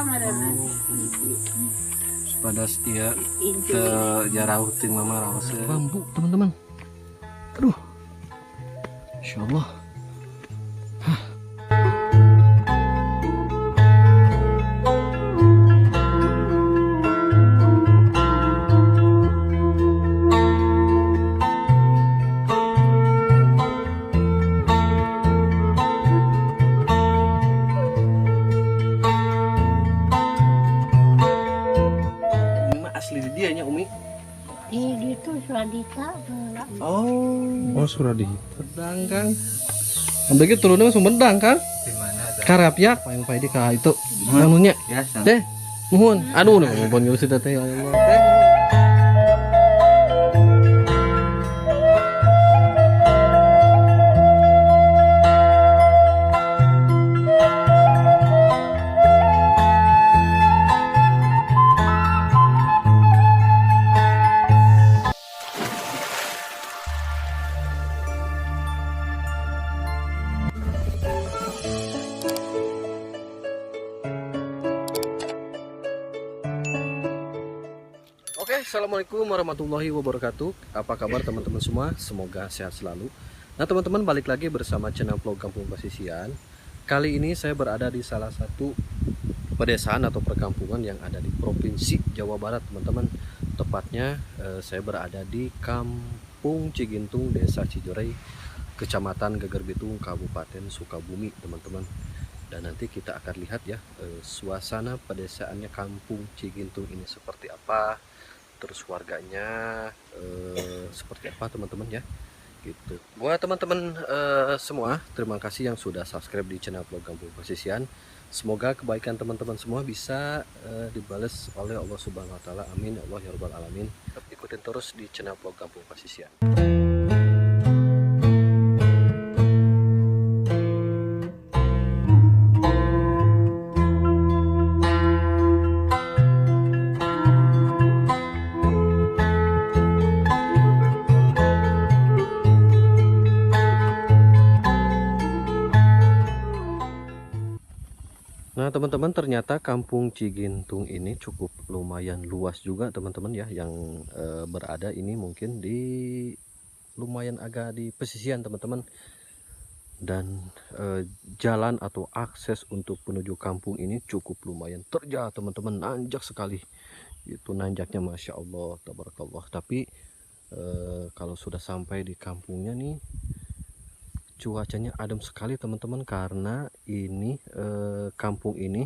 meureunna. Pada ieu Incu. Teu jarauh teuing mama raoseun. Bambu, teman-teman. Aduh. Masya Allah. Hah. Umi mah asli di dieu nya, Umi. Di ditu Suradita heula. Oh. Oh, Suradita. Sumedang, Kang. Sampai turunnya Sumedang, Kang. Di mana? Karapyak paling paling ka itu. Anunya. Biasa. Teh, nuhun. Aduh, nuhun geus teh ya Allah. Teh. Oke, assalamualaikum warahmatullahi wabarakatuh. Apa kabar teman-teman semua? Semoga sehat selalu. Nah teman-teman, balik lagi bersama channel vlog Kampung Pasisian. Kali ini saya berada di salah satu pedesaan atau perkampungan yang ada di Provinsi Jawa Barat, teman-teman. Tepatnya saya berada di Kampung Cigintung, Desa Cijurey, Kecamatan Gegerbitung, Kabupaten Sukabumi, teman-teman. Dan nanti kita akan lihat ya suasana pedesaannya Kampung Cigintung ini seperti apa, terus warganya seperti apa, teman-teman ya. Gitu. Buat teman-teman semua, terima kasih yang sudah subscribe di channel vlog Kampung Pasisian. Semoga kebaikan teman-teman semua bisa dibalas oleh Allah Subhanahu wa taala. Amin ya Allah ya rabbal alamin. Tetap ikutin terus di channel vlog Kampung Pasisian. Nah teman-teman, ternyata Kampung Cigintung ini cukup lumayan luas juga teman-teman ya, yang berada ini mungkin di lumayan agak di pesisian teman-teman. Dan jalan atau akses untuk menuju kampung ini cukup lumayan terjal teman-teman, nanjak sekali. Itu nanjaknya Masya Allah, tabarakallah. Tapi kalau sudah sampai di kampungnya nih, cuacanya adem sekali teman-teman, karena ini kampung ini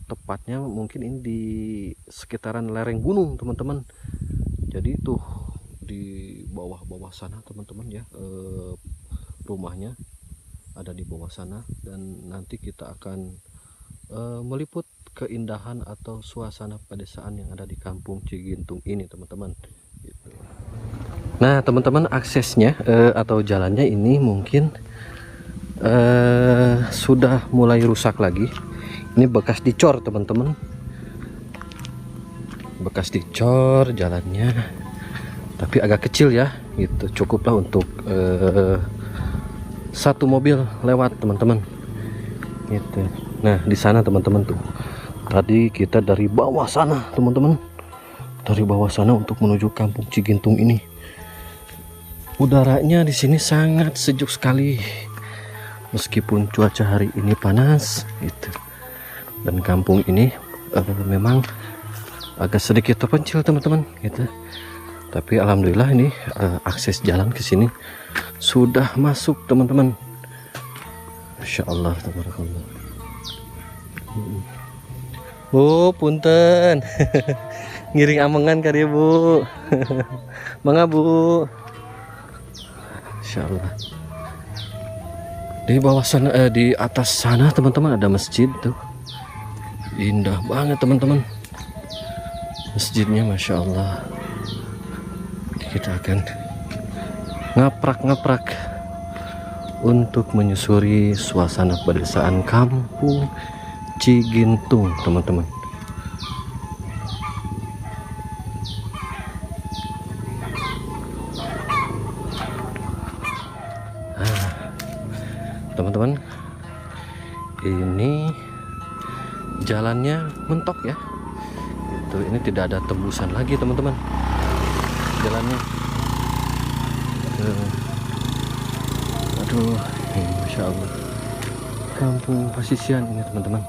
tepatnya mungkin ini di sekitaran lereng gunung teman-teman. Jadi tuh di bawah-bawah sana teman-teman ya, rumahnya ada di bawah sana. Dan nanti kita akan meliput keindahan atau suasana pedesaan yang ada di Kampung Cigintung ini teman-teman gitu. Nah teman-teman, aksesnya atau jalannya ini mungkin sudah mulai rusak lagi. Ini bekas dicor teman-teman, bekas dicor jalannya, tapi agak kecil ya gitu, cukuplah untuk satu mobil lewat teman-teman gitu. Nah di sana teman-teman tuh, tadi kita dari bawah sana teman-teman, dari bawah sana untuk menuju Kampung Cigintung ini. Udaranya di sini sangat sejuk sekali, meskipun cuaca hari ini panas gitu. Dan kampung ini memang agak sedikit terpencil teman-teman gitu. Tapi alhamdulillah ini akses jalan ke sini sudah masuk teman-teman. Masya Allah, tabarakallah. Bu, punten. Ngiring amengan kali ya, Bu. Mangga, Bu. Masya Allah. Di bawah sana, di atas sana teman-teman ada masjid tuh. Indah banget teman-teman. Masjidnya Masya Allah. Kita akan ngaprak-ngaprak untuk menyusuri suasana pedesaan Kampung Cigintung teman-teman. Teman-teman, ini Jalannya mentok ya. Itu ini tidak ada tembusan lagi teman-teman. Jalannya. Tuh. Aduh, ini Masya Allah. Kampung Pasisian ini teman-teman.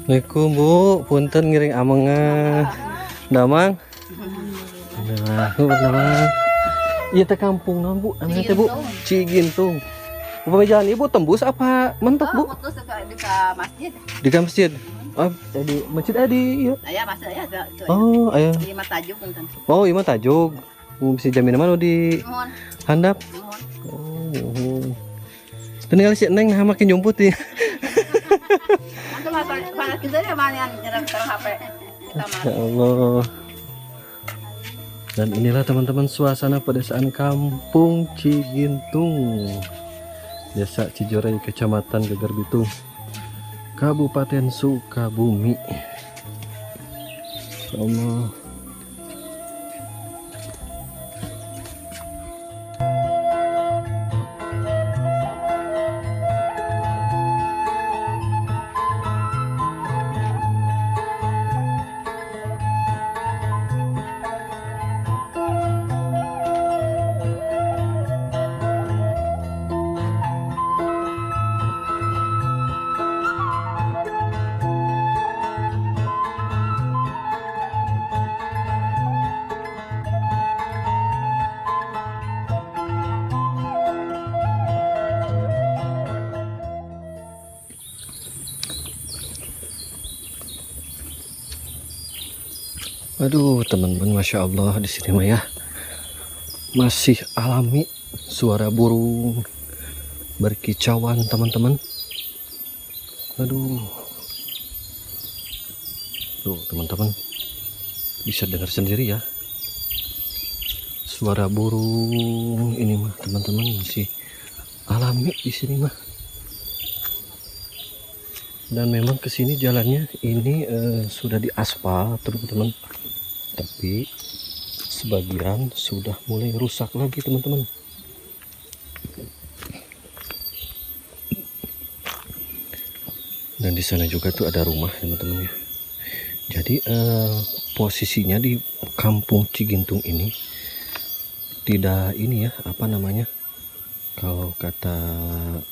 Assalamualaikum Bu, punten ngiring amengan. Damang. Alhamdulillah, Bu, damang. Ieu teh kampung naon Bu? Namanya teh Bu? Cigintung. Upami jalan Ibu tembus apa mentok Bu? Oh, putus di masjid. Di ka masjid. Oh, di masjid di ieu. Aya masjid aya tuh. Oh, aya. Di mah tajuk punten. Oh, ieu mah tajuk. Bisa jamin mah nu di Nuhun. handap. Nuhun. Oh, nuhun. Teu ningali si Neng nah makin jumput ya. Ya Allah. Dan inilah teman-teman suasana pedesaan Kampung Cigintung, Desa Cijorey, Kecamatan Gegerbitung, Kabupaten Sukabumi. Ya Allah. Aduh teman-teman, masya Allah di sini mah ya masih alami, suara burung berkicauan teman-teman. Aduh, tuh teman-teman bisa dengar sendiri ya suara burung ini mah teman-teman, masih alami di sini mah. Dan memang kesini jalannya ini sudah diaspal teman-teman, tapi sebagian sudah mulai rusak lagi teman-teman. Dan di sana juga tuh ada rumah teman-teman ya. Jadi posisinya di Kampung Cigintung ini tidak ini ya, apa namanya, kalau kata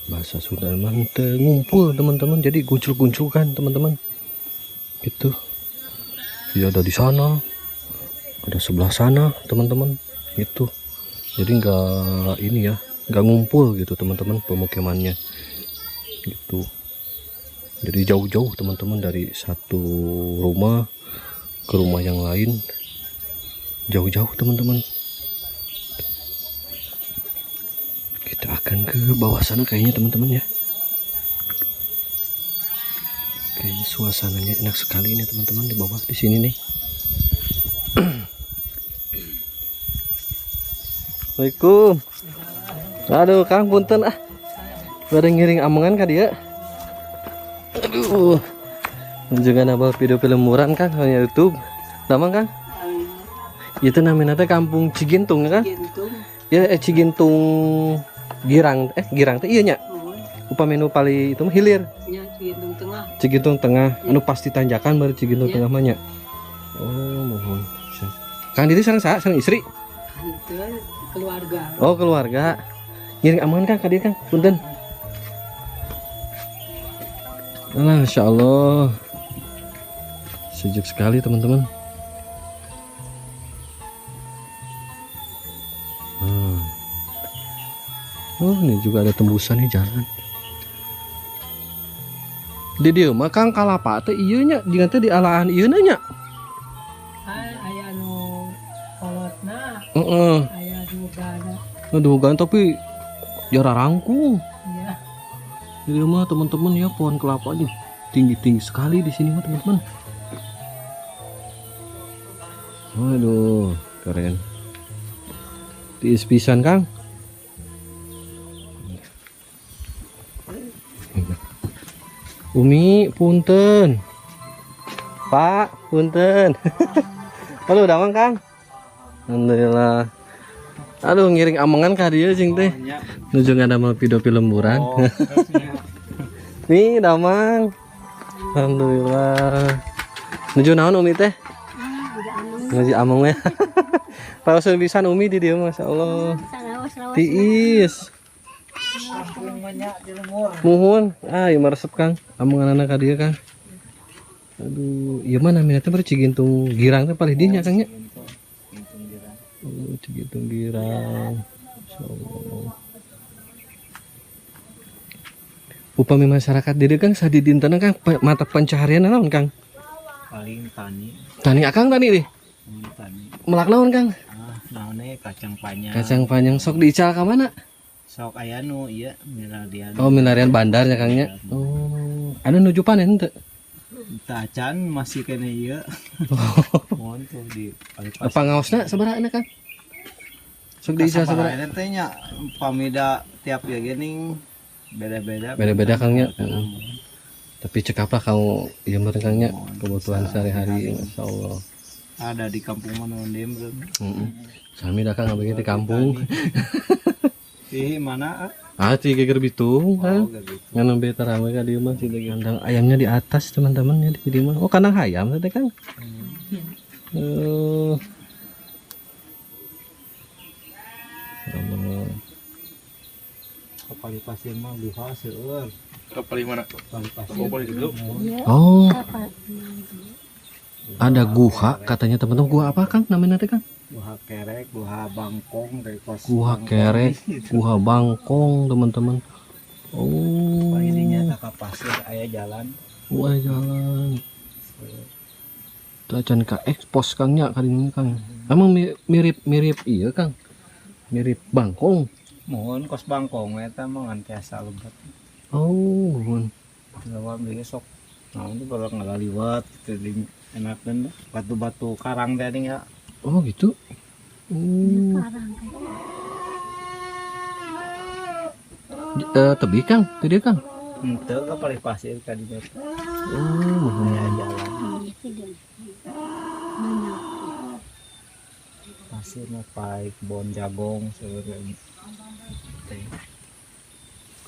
bahasa Sunda mah ngumpul teman-teman, jadi guncul-gunculkan teman-teman gitu. Ya ada di sana, ada sebelah sana teman-teman gitu. Jadi nggak ini ya, nggak ngumpul gitu teman-teman pemukimannya gitu. Jadi jauh-jauh teman-teman dari satu rumah ke rumah yang lain, jauh-jauh teman-teman. Kita akan ke bawah sana kayaknya teman-teman ya. Kayaknya suasananya enak sekali ini teman-teman di bawah di sini nih. Assalamualaikum. Aduh Kang punten ah. Bareng ngiring amengan ka dieu. Aduh. Kunjungan abal video film murah Kang hanya YouTube. Damang Kang? Itu namanya teh Kampung Cigintung ya kan? Cigintung. Ya Cigintung Girang, Girang teh iya nya. Upami nu pali itu mah hilir. Nya Cigintung Tengah. Cigintung Tengah, anu pasti tanjakan baru Cigintung ya. Tengah mah nya. Oh, mohon. Kang Didi sareng saha? Sareng istri? Itu keluarga. Oh, keluarga. Ngiring aman Kang ka dieu Kang, punten. Alah, Masya Allah. Sejuk sekali teman-teman. Oh, ini juga ada tembusan nih jalan. Di dieu mah Kang kalapa teh ieu nya, jeung teh dialaan ieu nya. Aya nu kolotna. Heeh. Aya dugaan. Dugaan tapi jara rangkung. Iya. Di dieu mah teman-teman ya pohon kelapanya tinggi-tinggi sekali di sini mah teman-teman. Waduh, keren. Tiis pisan Kang. Umi punten. Pak punten. Halo damang Kang. Alhamdulillah. Aduh ngiring amengan ka dieu cing teh. Nuju ngadamel video film lemburan. Oh, Nih damang. Alhamdulillah. Nuju naon Umi teh? Nuju ameng we. Pausun pisan Umi di dieu masyaallah. Tiis. Muhun, ah ieu mah resep Kang. Amenganana ka dieu Kang. Aduh, ieu mah namina teh bari Cigintung Girang teh palih dieu nya Kang nya. Oh, Cigintung Girang. Insyaallah. Upami masyarakat di dieu Kang sadidintena Kang mata pencaharian naon Kang? Paling tani. Tani akang tani deh. Tani. Melak naon Kang? Ah, naonnya kacang panjang. Kacang panjang sok diical ka mana? Sok aya nu ieu milarian. Oh, milarian bandarnya Kang nya. Oh, anu nuju panen teu? Teu acan masih kene ieu. Mohon tuh di paling Pangaosna sabaraha Kang? Sok diical sabaraha? Sabaraha teh nya pamida tiap ieu geuning beda-beda. Beda-beda Kang nya. Tapi cekap lah kang ieu mah Kang nya kebutuhan sehari-hari insyaallah. Ada di kampung mana deui bro. Heeh. Sami dah Kang abdi di kampung. Di mana? Ah, di Geger Bitung, kan. Oh, Geger Bitung. Ngan nembe terang we ka dieu mah si kandang ayamnya di atas teman-teman ya di dieu mah. Oh, kandang ayam teh Kang. Sama. Kapal pasir mah guha seueur. Kapal mana? Kapal pasir. Oh, boleh dulu. Oh. Ada guha katanya teman-teman. Guha apa Kang namanya teh Kang? Guha kerek, guha bangkong dari kos. Guha kerek, guha bangkong teman-teman. Oh. Pak ininya tak pasir aya jalan. Oh, aya jalan. Teu acan ka ekspos Kang nya kali ini Kang. Emang mirip-mirip iya Kang. Mirip bangkong. Mohon kos bangkong eta mah ngan tiasa lebet. Oh, mohon. Lawan beli sok. Nah, itu kalau nggak liwat gitu di enak dan batu-batu karang tadi ya. Oh gitu. Karang. Tebih Kang, tadi Kang. Ente ke paling pasir tadi. Oh, mohon. Ya, jalan. Pasir mah paik, bon jagong sebenarnya.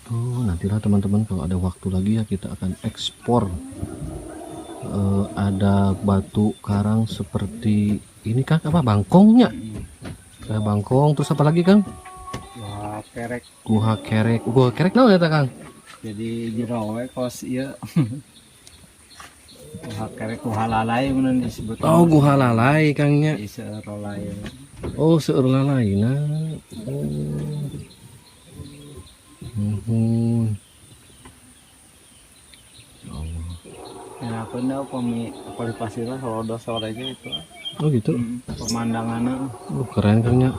Oh, nantilah teman-teman kalau ada waktu lagi ya kita akan ekspor. Ada batu karang seperti ini Kang, apa bangkongnya? Kayak bangkong, terus apa lagi Kang? Guha kerek. Guha kerek. Guha kerek naon eta Kang? Jadi jero we kos ieu. Guha kerek, guha lalai mun disebut. Oh, guha lalai Kang nya. Di seueur lalai. Oh, seueur lalai na. Oh. Nuhun. Ya Allah. Enak bener pemi paling pasirnya kalau udah sore aja itu. Oh gitu. Pemandangannya. Oh, keren Kang nya.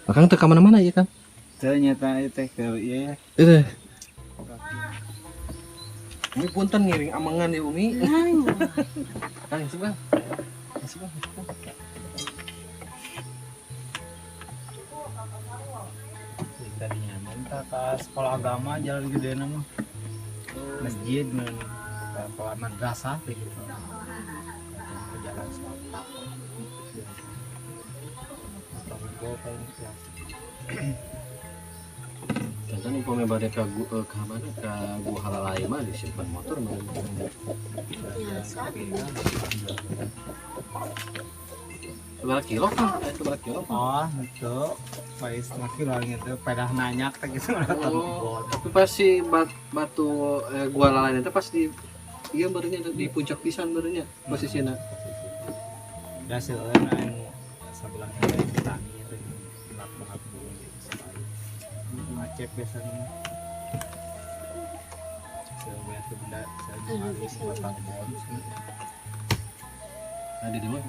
Akang teu ka mana-mana ya Kang? Teu nyata ieu teh keur ieu ya. Itu. Umi punten ngiring amengan ya Umi. Kang asup Kang. Asup Kang, asup Kang. Tadinya minta ke sekolah agama jalan gede nama masjid men sekolah madrasah gitu. Jalan sekolah. Jangan upami bade ka ka mana ka gua halalai mah disimpan motor mah. Seberapa kilo Kang? Seberapa kilo? Oh, itu pais laki lah gitu, pedah nanyak teh gitu. Oh, tapi pasti batu gua lalai itu pasti iya barunya di puncak pisan barunya posisinya. Da seueur anu sabelah teh tani teh Cecep biasanya. Saya banyak benda, saya batang pohon. Nah, di mah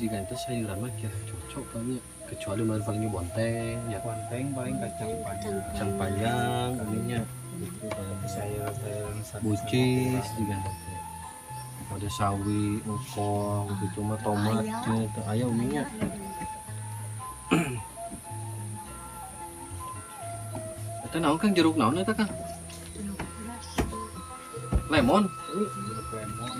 jika itu sayuran mah kira cocok kayaknya, kecuali mah palingnya bonteng ya. Bonteng paling kacang panjang. Kacang panjang ininya. Itu paling sayur-sayuran Buncis juga nanti. Ada sawi, engkong, gitu mah tomat, gitu. Ayah uminya. Itu naon Kang, jeruk naon eta Kang? Lemon. Jeruk lemon.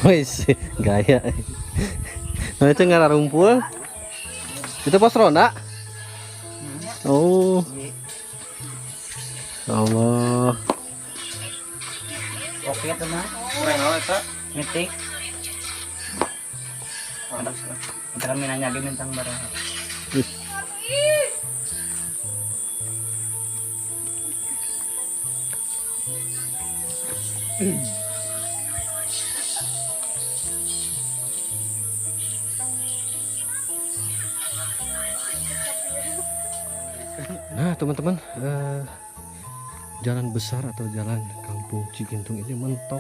Wis, gaya. Nah itu ngararumpul. Itu pos ronda. Oh. Allah. Oke teman. Keren eta. Metik. Ntar minanya lagi mintang barang. Nah teman-teman, jalan besar atau jalan kampung Cigintung ini mentok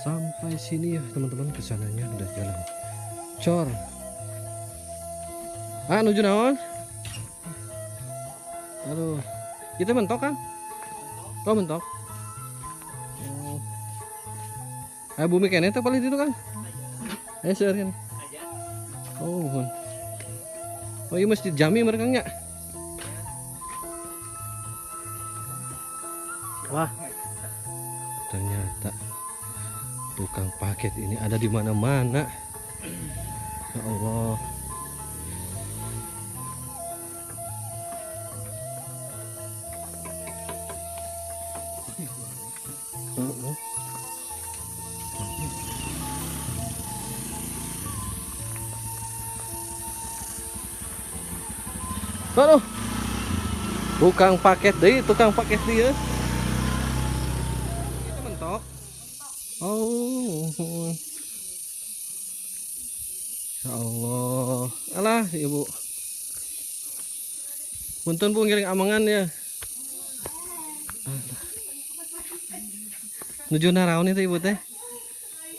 sampai sini ya teman-teman, kesananya udah jalan cor. Ah, nuju naon? Aduh, itu mentok kan? Oh mentok. Oh. Bumi kene itu paling itu kan? Ayo seueur kan? Oh, mohon. Oh iya masjid jami mereka nya. Wah, ternyata tukang paket ini ada di mana-mana. Ya Allah. Aduh, tukang paket deh, tukang paket dia. Itu mentok. Oh, ya Allah, alah ibu. Punten bu ngiring amangan ya. Alah. Nuju naraon itu ibu teh.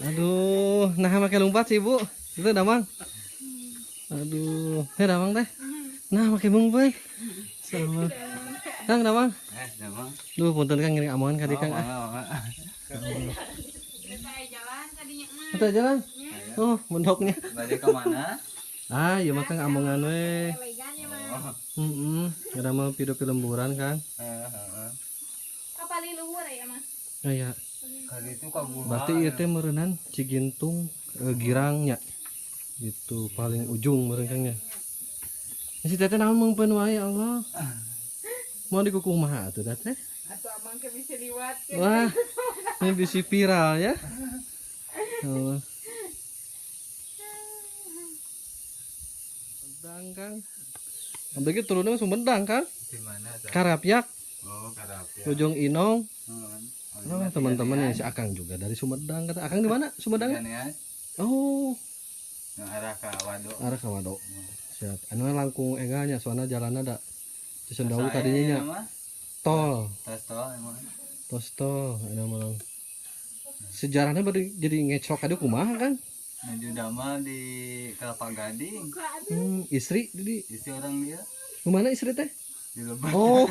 Aduh, nah make lompat sih ibu. Itu damang. Aduh, heh damang teh. Nah, make mung bae. Sama. Kang damang. Damang. Duh, punten Kang ngiring amangan ka dieu Kang. Kita jalan. Oh, mendoknya. Balik ke mana? Ah, iya mah Kang amangan we. Heeh, ada mah video film lemburan Kang. Heeh. Apa luhur ya mah? Iya. Kali itu ka gua. Berarti ieu teh meureunnan Cigintung girangnya. Gitu paling ujung meureun Kang nya. Si teteh naon meungpeun wae ya Allah. Mau dikukumaha atuh teteh? Atuh amang ke bisa liwat. Wah, ini bisa viral ya. Allah. Sumedang Kang. Apalagi turunnya Sumedang Kang. Di mana? Karapyak. Oh, Karapyak. Ujung Inong. Oh, oh, teman-teman yang si Akang juga dari Sumedang. Kata Akang di mana? Sumedang? Ya. Oh. Nah, arah ke Wado. Arah ke Wado. Siap. Anu langkung enggaknya soalnya jalannya ada Cisendawu tadinya nya. Tol. Tos tol emang. Tos tol anu malang. Sejarahnya baru jadi ngecok aduh kumaha kan? Nuju damel di Kelapa Gading. Istri di Istri orang dia. Kemana istri teh? Di Lebak. Oh,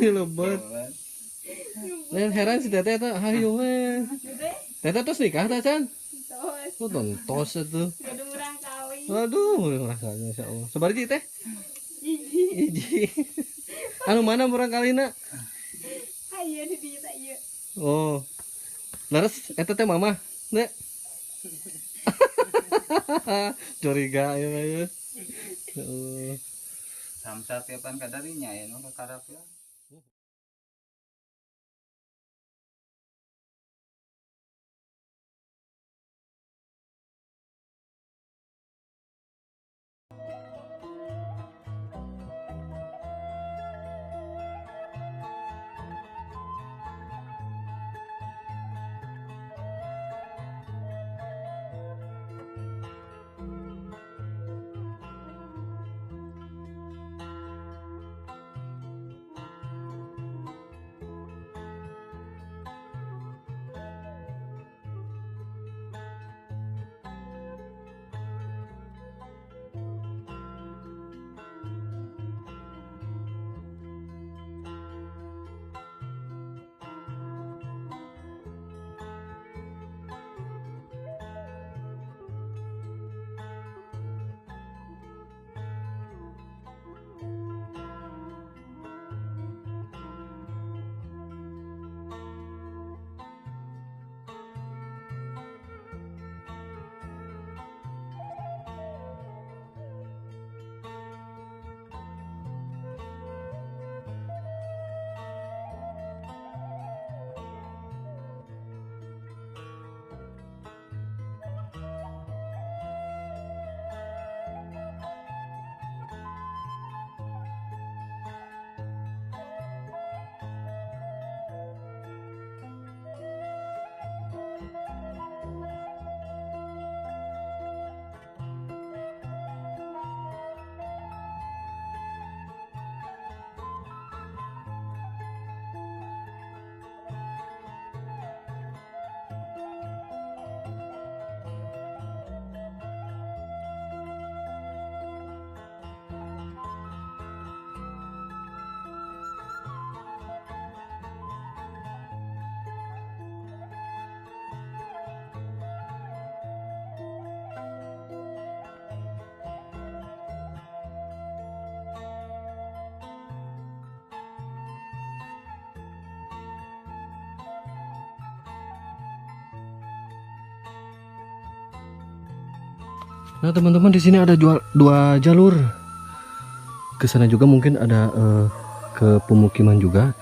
di Lebak. Lain heran si teteh teh, hayu we. Teteh terus nikah teh Chan? Tos. Oh, tontos itu. Gaduh urang kawin. Aduh, rasanya Masya Allah. Sabar teh? Hiji. Hiji. Anu mana murang kalina? Ayo di dieu teh ieu. Oh. Leres eta teh mama, Nek. Curiga ya ya. Ya Allah. Samsat kapan kadarinya ya nu kakarap ya. Nah teman-teman, di sini ada dua jalur. Ke sana juga mungkin ada ke pemukiman juga.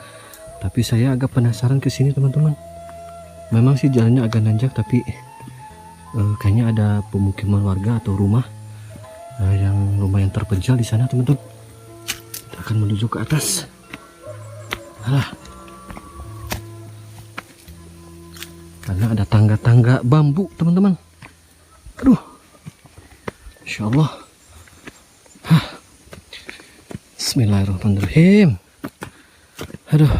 Tapi saya agak penasaran ke sini teman-teman. Memang sih jalannya agak nanjak, tapi kayaknya ada pemukiman warga atau rumah yang lumayan terpencil di sana teman-teman. Kita akan menuju ke atas. Alah. Karena ada tangga-tangga bambu teman-teman. Aduh. Insya Allah. Hah. Bismillahirrahmanirrahim. Aduh.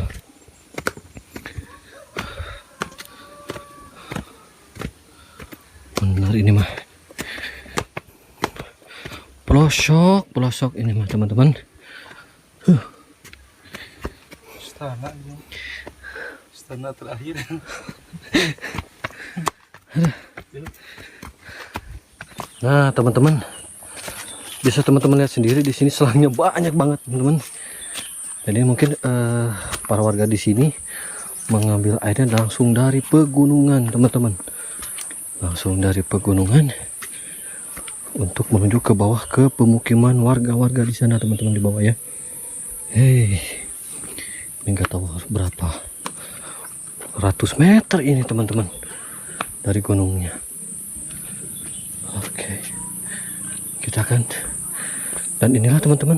Benar ini mah. Pelosok, pelosok ini mah teman-teman. Istana ini. Istana terakhir. Aduh. Nah teman-teman, bisa teman-teman lihat sendiri di sini selangnya banyak banget teman-teman. Jadi mungkin para warga di sini mengambil airnya langsung dari pegunungan teman-teman, langsung dari pegunungan untuk menuju ke bawah ke pemukiman warga-warga di sana teman-teman di bawah ya. Hei, ini nggak tahu harus berapa ratus meter ini teman-teman dari gunungnya. Oke, kita akan, dan inilah teman-teman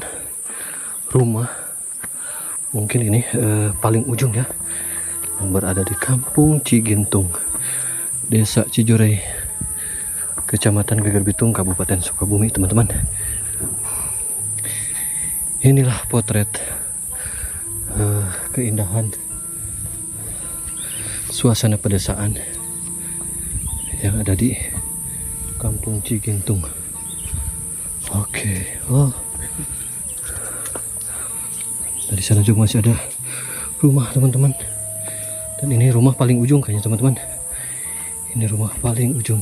rumah mungkin ini paling ujung ya, yang berada di Kampung Cigintung, Desa Cijurey, Kecamatan Gegerbitung, Kabupaten Sukabumi teman-teman. Inilah potret keindahan suasana pedesaan yang ada di Kampung Cigintung. Oke, oh. Dari sana juga masih ada rumah teman-teman. Dan ini rumah paling ujung kayaknya teman-teman. Ini rumah paling ujung.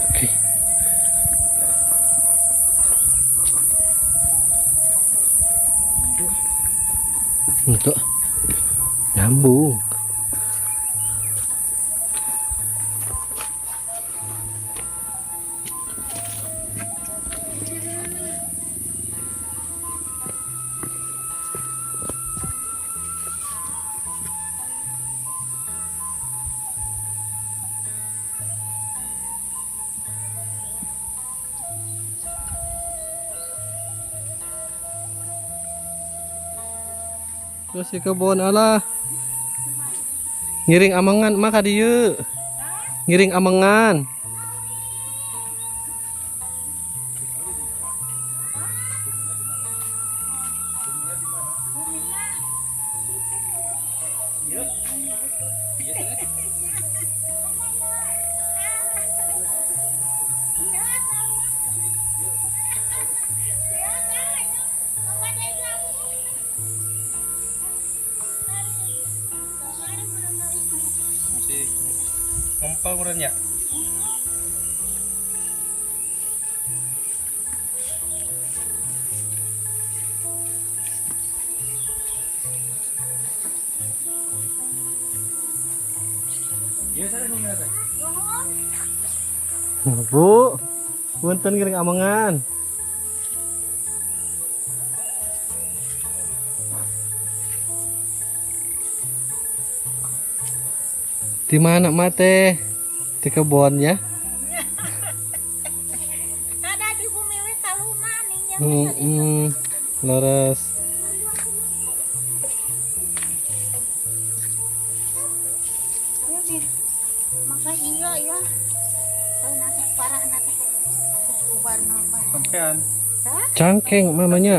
Oke. Untuk nyambung. Terus di kebun alah. Ngiring amengan mah ka dieu. Ngiring amengan. Ngempel meureun nya. Iya, sana dong teh. Bu, punten ngiring amengan. Di mana mak teh? Di kebun ya? Ada di bumi we kaluman nih. Leres. Maka iya ya. Tahu parah nate. Terus ubar normal. Sampean. Cangkeng mamanya.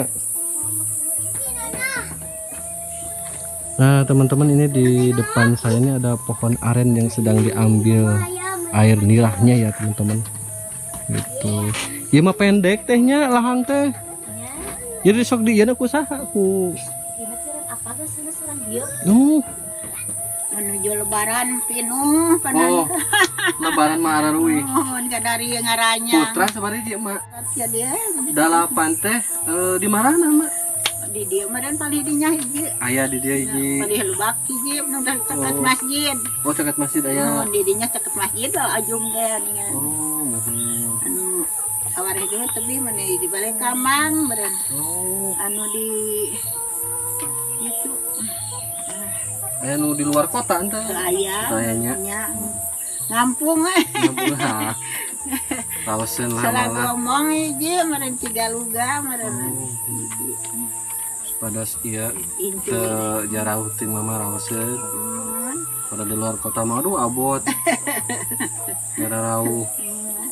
Nah teman-teman, ini di depan saya ini ada pohon aren yang sedang diambil air nirahnya ya teman-teman. Gitu. Ieu mah pendek tehnya lahang teh. Jadi sok di ieu ku saha ku. Menuju lebaran pinuh panan. Oh, lebaran mah araruih. Mohon dari ngaranya. Putra sabari dia mak. Ya dia. Dalapan teh di mana mak? Di dia mah dan palih dinya hiji. Aya di dia hiji. Palih lubak hiji nu caket Oh. masjid. Oh, caket masjid aya. Oh, di dinya caket masjid lah ajung teh nya. Oh, muhun. Anu kawareh dulu tebi mana di balai kamang meureun. Oh, Anu di itu aya nu di luar kota ente. aya. Aya Nya. Ngampung eh. Ngampung ha. Rawaseun lah Salah malah. ngomong hiji meureun Cigaluga meureun. Oh. Pada iya Inti. ke jarauh ting mama rawaseun. Hmm. Pada di luar kota mah aduh abot. Gara rauh.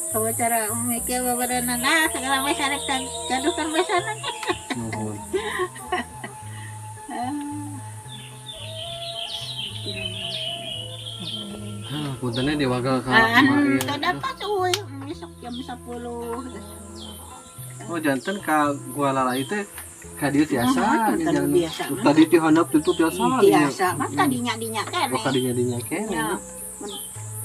Kalau cara mikir beberenan ah segala masyarakat gaduh kan besana. Nuhun. Hah, puntennya diwagal ka Ah, emak ieu. teu dapat euy besok jam 10. Oh, janten ka gua lalai teh ka dieu tiasa Oh, nya kan jalan. biasa. Tadi ti handap itu tiasa. Biasa mah tadinya dinya keneh. Oh, kadinya dinya keneh. Ya.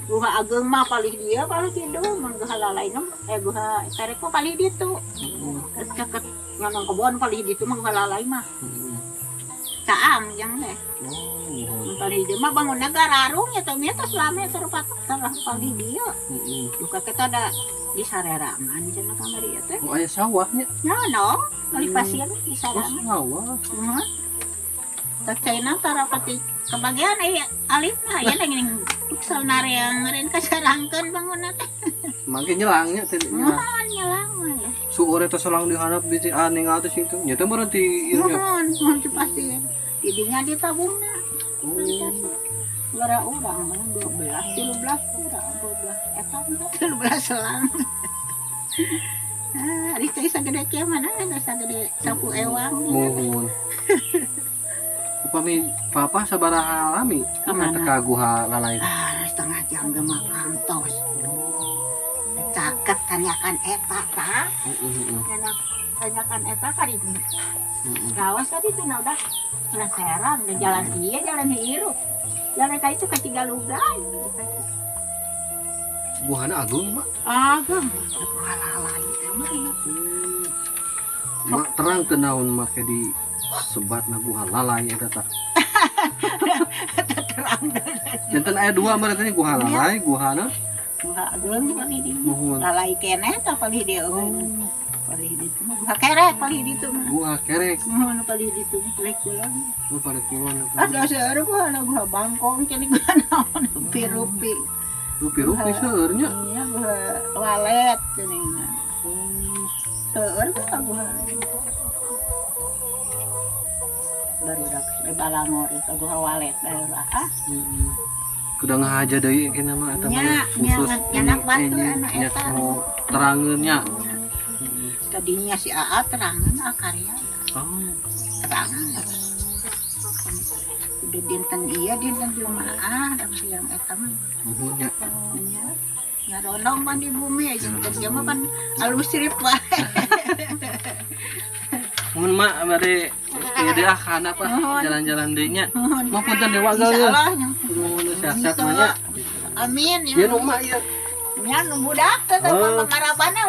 Guha ageng mah palih dia palih kitu mun guha lalaina guha kareko palih ditu. Caket nganong kebon palih ditu mah guha lalai mah. Caang yang teh. Oh, Mun palih dieu mah bangun gararung ya teh nya tos lame terupat salah palih dieu. Duka kita ada di sarerangan cenah kamari ieu teh. Oh, aya sawahnya. Nya no, palih pasir di Oh, sarerangan. sawah. Heeh. Tak caina tarapati kebagian alifna aya ning futsal nareang ngeureun kasarangkeun bangunna teh. Mangke nyelangnya teh nyelang. Mohon nyelang we. Suur eta selang diharap di ningal teh sing teu. Nya teh meureun ti ieu nya. Mohon, mohon ti pasir. Didinya ditabungna. Oh. Bara urang mah 12, 13 urang, 12 eta mah 13 selang. Ah, ari cai sagede kieu mana ada sagede sapu ewang. Muhun. Upami papa sabaraha lami Kamana? teka guha lalai? Ah, setengah jam ge mah kantos. Caket tanyakan eta tah. Heeh, heeh, Tanyak tanyakan eta kali heeh. gawas tadi itu nah udah penasaran udah jalan iya jalan hirup. Jalan ka itu ka Cigalugan. Guhana agung, Mak. Ageng, guha lalai teh mah. Mak terang teu naon make di sebatna guha lalai eta tah. Terang. Janten aya dua mah teh guha lalai, guhana Guha ageung palih di. Muhun. Lalai keneh tah palih dieu. Palih ditu mah guha kerek palih ditu mah. Guha kerek. Muhun palih ditu mah palih kulon. Oh, pada kulon eta. Ah, seueur guha na guha bangkong cenah guha naon rupi-rupi. Rupi-rupi seueur nya. Iya guha walet cenah. Seueur guha guha. Barudak balangor eta guha walet bae ah. Kuda ngahaja deui engke mah eta mah Nya, khusus nya, nyanak batu anu nya eta. mau terangeun nya. Tadinya si AA terangan ah karya Oh, terangan. Udah dinten iya dinten Jumaah dan siang eta mah. Muhun nya. Nya. Ya rondong pan di bumi aja kerja mah kan alus sirip wae. Mun mak bade ieu deui ah kana apa Nuhun. jalan-jalan deui nya. Nuhun. Mah punten dewa gaul. Insyaallah nya. Nuhun sehat-sehat mah nya. Amin Ieu ya. nu mak ieu. Nya nu budak teh Oh. mah marabana.